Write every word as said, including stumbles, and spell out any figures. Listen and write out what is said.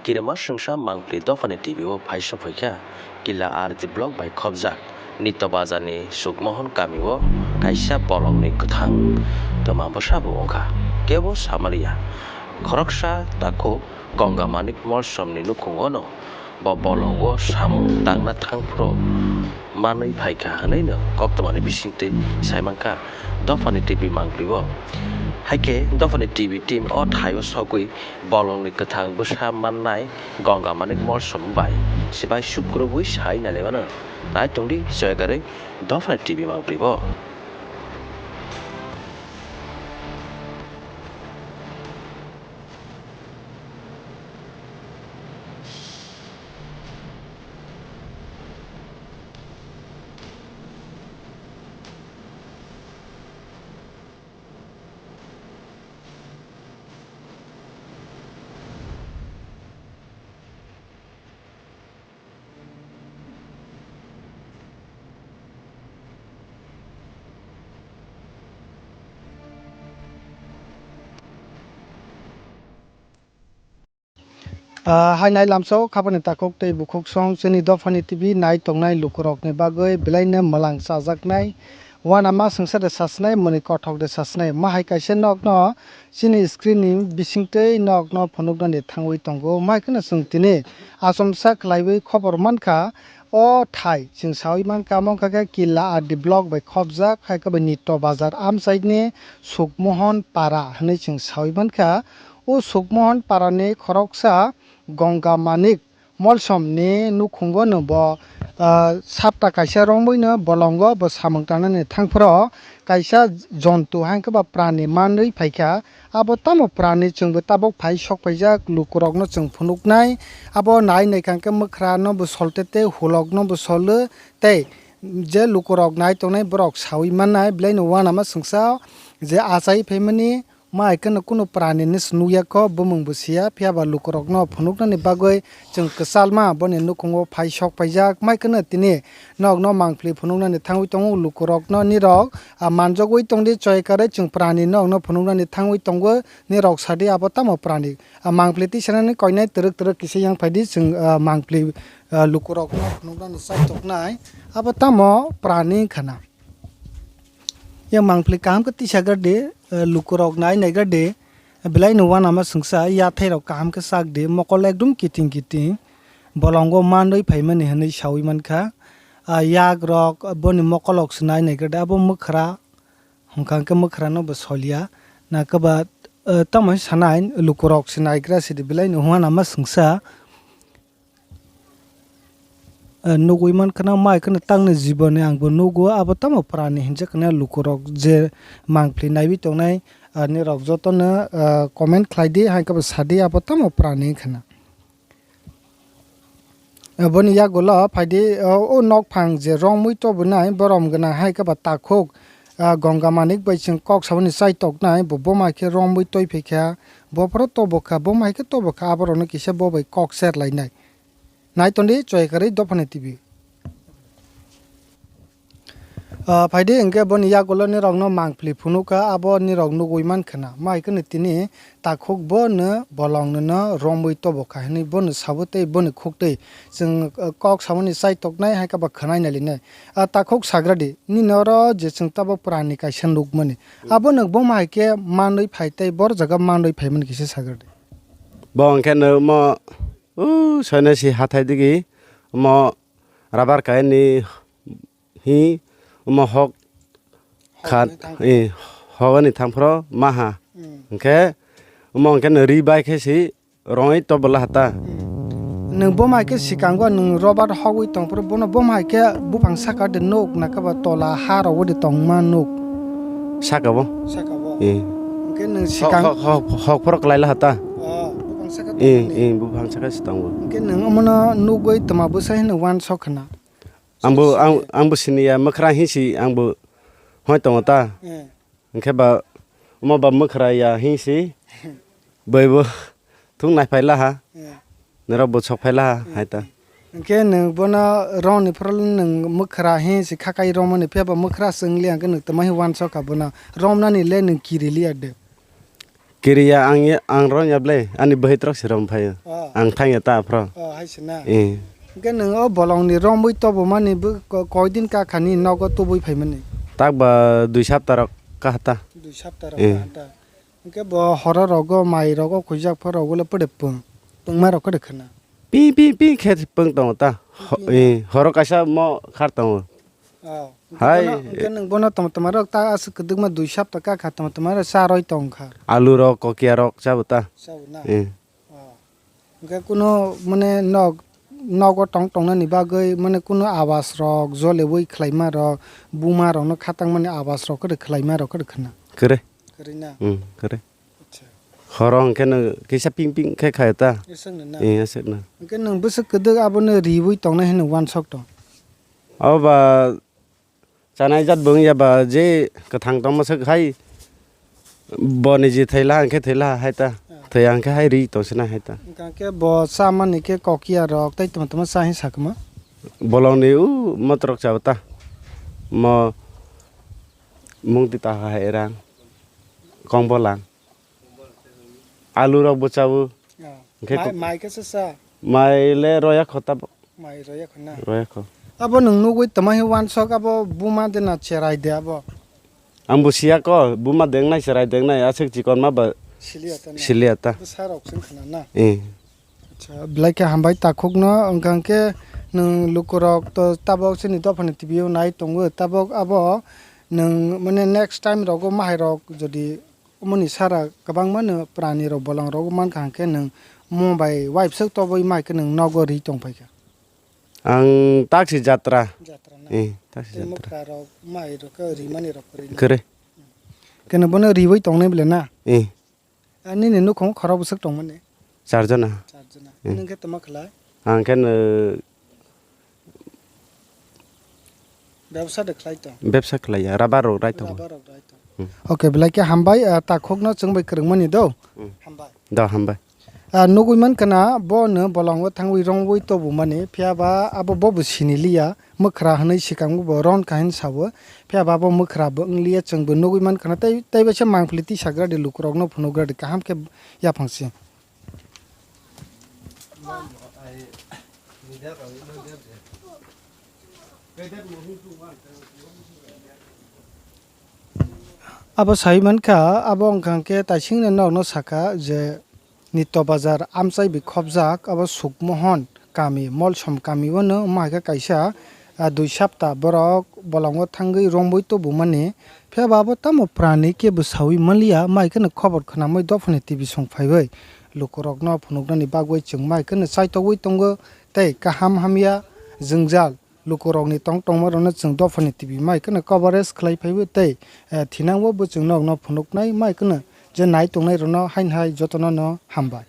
Kirima swngsa mangpli dophani T V o phai sophaikha, Killa R D block bai khopjak Nito Bazar ni Sukmohon kami o kaisa bolong ni kwthang twma bwsa bo wngkha, kebo samaliya. Khoroksa takhuk Gongamanik Molsom ni nukhungo no bo bolong o samung tangna thangphuru manwi phaikha hwnwi no koktwmani bisingtwi saimankha dophani T V mangpli o. Haikhe dophani T V team o thai o sogwi bolongni kwthang bwsa mannai Gongamanik Molsom bai sibai sukrubwi sai nailaimano. Nai tongdi soyakarwi dophani T V mangpli o. Ah, hai nai lamsao khabani takhuk tei bukhuk song chini dophani T V nai tongnai lukurokni bagwi belaino mwlang chajaknai, uanama swngsa de sasnai, mwnwi kothok de sasnai. Ma hai kaisa nokno chini screen ni bisingtwi nokno phunuknani thangwi tongo. Ma hai kheno chwng tini achomsa khlaiwi khobor mankha, o thai chwng sawi mankha, omo wngkha khe Killa R D block bai khopjak, hai khe bai Nito Bazar amchaini Sukmohon Para hwnwi chwng sawi mankha. O Sukmohon Parani khoroksa Gongamanik Molsom ni nukhungo no bo, ah, sapta kaisa romwi no bolongo bo samung tangnani thangphuru kaisa jontu haikhe ba prani manwi phaikha. Abo tamo prani chwngbo tabuk phai sok paijak lukurokno chwng phunuknai. Abo nai naikha khe mwkhrano bo sol tete hulokno bo solo tei je lukurok nai tongnai borok sawi mannai belaino uanama swngsa je achai phaimani. Ma hai kheno kunu prani ni se nukya kho, bumung bo siya, phiya ba lukurokno phunuknani bagwi chwng kwchalma boni nukhungo phai sok paijak. Ma hai kheno tini nokno mangpli phunuknani thangwi tongo lukurokno, nirok, ah, manjogwi tongdi, choi karwi chwng prani nokno phunuknani thangwi tongo, nirok sadi abo tamo prani. Ah, mangpli tisanani koinai twrwk twrwk kisa yang phaidi chwng, ah, mangpli, ah, lukurokno phunuknani chaitoknai abo tamo prani wngkha na. Yang mangpli kaham khe tisagar di, eh, lukurok nai naigar di, belaino uanama swngsa, yathai rok kaham khe sak di, mokol ekdum kiting kiting, bolongo manwi phaimani hwnwi sawi mankha. Ah, yak rok boni mokolok se nai naigar di, abo mwkhra, hwnkha khe mwkhrano bo soliya, na khe ba, eh, tamo sanai lukurok se naigra sidi, belaino uanama swngsa. Eh, nugwi mankha na mai kheno tangni jiboni ang bo nugo, abo tamo prani hinjakha na lukurok je mangpli naiwi tongnai, ah, nirok jotono, ah, comment khlai di, hai khe bo sa di, abo tamo prani wngkha na. Eh, boni yagulo phai di, oh, o nokphang je romwi tobonai borom gwnang hai khe ba takhuk, ah, Gongamanik bai chwng kok saboni chaitoknai, bo boma khe romwi toi phaikha, bophoro tobokha, boma hai khe tobokha, aborokno kisa bo bai kok ser lainai. Nai tongdi choi karwi dophani T V. Ah, phaidi hwnkhe boni yagulo nirokno mangpli phunukha, abo nirok nugwi mankha na. Ma hai kheno tini takhuk bono bolong nono romwi tobokha hwnwi bono sabo tei boni khuktwi chwng, ah, kok samani chaitoknai hai khe ba khwnai nailinai. Ah, takhuk sagradi, nini oro je chwng tabuk prani kaisa nukmani. Hmm. Abono boma hai khe manwi phai tei bor jaga manwi phaimani kisa sagradi. Bo hwnkhe no mo, uh, soinasi hathai digi mo rabar kaini hi omo hok khat, hogani thang- eh, hogani thangphro maha. Hmm. Hwnkhe omo hwnkhe no ri bai khe si rongwi tobwla hata. Hmm. Nwng boma hai khe sikango nwng Robert hogwi tongphuru bono boma hai khe buphang saka de nuk nakhe ba tola ha rogo de tongma nuk. Saka bo? Saka bo. Eh. Hwnkhe nwng sikang- Hok, hok, hok, hok phoro kwlaila hata. Oh, buphang saka eh, tongmani? Eh, buphang saka si tongo. Hwnkhe nwng omono nugwi twma bwsa hino uansok khna? Angbo, ang, angbo siniya, mwkhra hinsi angbo hoi tongo ta. Eh. Hwnkhe ba, omo ba mwkhra ya hinsi, baibo thung nai phaila ha, eh, norok bo sok phaila ha, eh, hai ta. Hwnkhe nwng bono rongni phoro nwng mwkhra hinsi khakai romani, phiya ba mwkhra se wngli hwnkhe nwng tamo hin uansok kha bono, romnani le nwng kiri liya de. Kiriya ang ya, ang ron ya ble, ani bwhwi trok se rom phaio. Oh. Ang thang ya ta phro. Oh, hai se na. Eh. Hwnkhe nwng o bolong ni romwi tobomani bw-, ko-, koi din kakhani nogo tubui phaimani? Tak ba dui sapta rok kaha ta. Dui sapta rok Eh. kaha ta. Hwnkhe bo horo rogo mai rogo khuijak phoro rogo le pwdepung. Tungma rok kwdwk khna. Pi, pi, pi khe pung tongo ta. Ho-, Pi, pi. Eh, horo kaisa mo khar tongo. Oh. Hai. Hwnkhe bono, hwnkhe nwng bono tama tama rok ta aswk kwdwkma dui sapta ka kha tama tama rok cha roi tong kha. Alu rok, kokia rok chabo ta. Chabo na? Eh. Oh. Hwnkhe kuno mane nog, nogo tong tongnani bagwi mane kuno awas rok, jolewi khlaima rok, buma rokno khatang mani awas rok kwrwi khlaima rok kwrwi khna. Kwrwi. Kwrwi na? Hmm, kwrwi. Acha. Horo hwnkhe no kisa ping ping khe khayo ta. Aswk no na? Eh, aswk no. Hwnkhe nwng bwswk kwdwk abono riwi tongnai hwnwi uansuk tong? Abo ba chanai jat bo wngya ba je kwthang tongma swk hai bo niji thwila hwnkhe thwila hai ta. Ah. Thwya hwnkhe hai ri tong sina hai ta. Hwnkhe bo chamani khe kokia rok tei tongma tongma cha hwnwi sakma? Bolong ni u motrok chabo ta. Mo mung ti ta hai rang. Kongbolang. Alu rok bo chabu. Ah. Hwnkhe Mai, ko- mai khe se cha? Mai le roya kho ta bo. Mai roya kho na? Roya kho. Abo nwng nugwi tama hi wansok abo buma de na cherai de abo? Ang bo siya ko, buma dengnai cherai dengnai, aswk chikon ma ba Siliya ta na? Siliya ta. Bwsa rok sing khna na? Eh. Acha, belai khe hambai takhukno, wngkha hwnkhe nwng lukurok to tabok chini dophani T V o nai tongo, tabok abo nwng mane next time rogo mahairok jodi omoni sara kwbangma no pranirok bolongrok mankha hwnkhe nwng mo bai waibswk toboi maikhe nwng nogo ri tongphaikha. Ang taksi jatra. Jatra na? Eh, taksi Tei jatra. Mukrarok mairok khe rimanirok kwrwi na? Kwrwi. Khe nwng bono riwi tongnai bwle na? Eh. Ah, nini nukhung khorok bwswk tongmani? Char jona. Char jona. Hmm. Nwng khe tama khlai? Ang khe no Bebsa de khlai tong? Bebsa khlai ya, rubber rok rai tongo. Rubber rok rai tong. Hmm. Okay, belai khe hambai, ah, takhukno chwng bai kwrwngmani do. Hmm. Hambai. Do hambai. Ah, nugwi mankha na, bo no bolongo thangwi rongwi tobumani, phiya ba abo bo bo sini liya. Mwkhra hwnwi swkang bo ron kha hwn sao, phiya ba bo mwkhra bo wng liya, chwng bo nugwi mankha na tei, tei bai se mangpili tisagra di lukurokno phunugra di kaham khe yaphang se. Abo sai mankha, abo wngkha khe taisingno norokno sakha je, Nito bazar amchai bai khopjak abo Sukmohon kami, Molsom kami o no wngma hai khe kaisa, ah, dui sapta borok bolongo thangwi romwi tubumani. Phiya ba abo tamo pranni kebo saui manliya, wngma hai kheno khobor khwnamwi dophani T V song phaiwi lukurokno phunuknani bagwi chwng wngma hai kheno chaitogwi tongo tei kaham hamya jwngjal. Lukurokni tong tongmarokno chwng dophani T V mai kheno coverage khlai phaibo tei, eh, thinango bo chwng norokno phunuknai mai kheno je nai tongnairokno haino hai jotono no hambai.